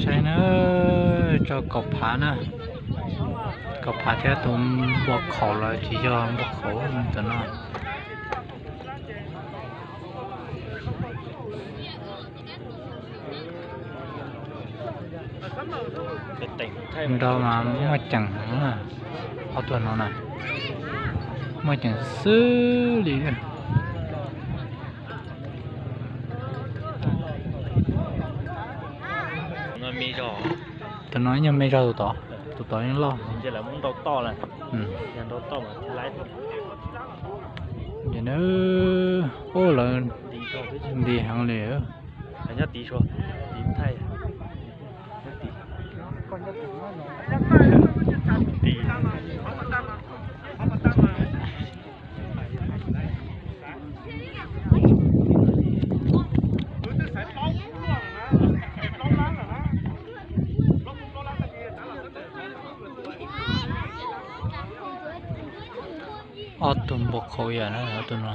Saib na, tso kaum phav na, kaum phav thiab tus npua khaum los tsis yog npua khaum tus no. Nrau mas muaj ceem heev, ob tug no na, muaj ceem xwb li. Tus no yog me zog tus tod, tus tod yeej loj. Ub, lawv nti heev li. Ob tug npua khaum yam na, ob tug no.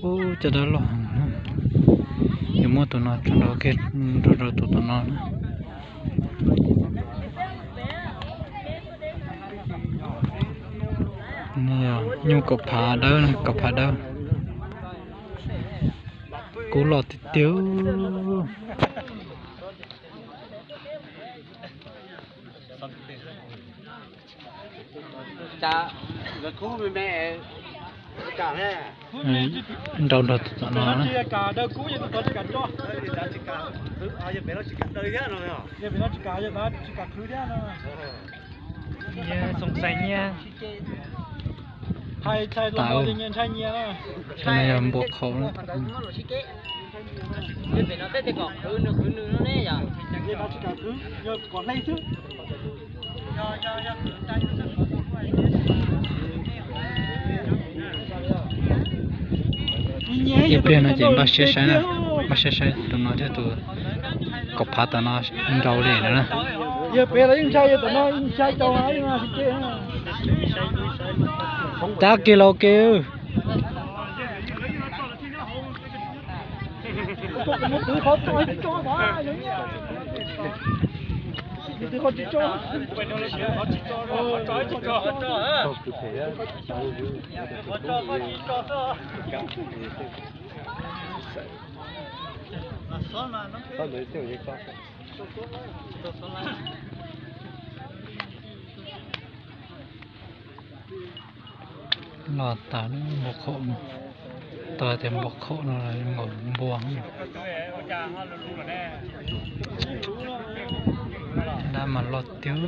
Ub, caj dab loj heev na. Yuav muab tus no tso nrau kiag, nrau rau tus tom no na. Nyuj kaum phav dawb, kaum phav dawb. Kub loj tiag tiag. Nrau nrog tus tom no. Tam, no yog npua khaum. Ib pliag no ces npaj siab saib na, npaj siab saib tus no thiab tus kaum phav tom no nrau li no na. Tab kiag los ke. Los tas npua khaum, tau tias npua khaum no nkaus npua. Dab mas loj tiag.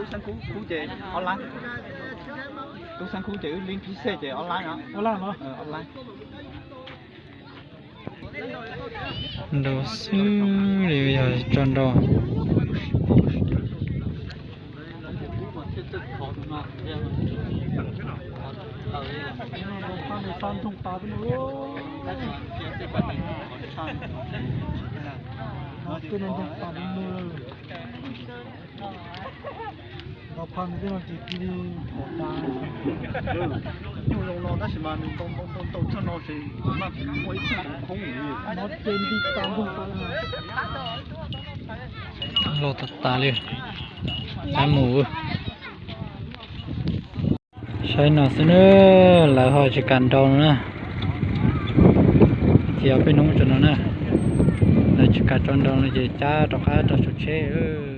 Tub Xeeb Khub ces ob lab, Tub Xeeb Khub ces wb lib phib xej ces ob lab, ob lab. Nrau xwb li yog tso nrau. Nrau phaj nws tej no ces cia li pom tas. Nyuj zoo no tab sis mas nws ntau ntau ntau ntau txog no ces kuv mas kuv muaj ib txoj khoob. Nov ces nti tas npog tas. Loj tas tas li. Tab mus. Saib no xwb na, lawv ho tsis kam nrau no na. Ces peb hnub tso no na, lawv tsis kam tso nrau no ces cab rov qab rau saum tsheb.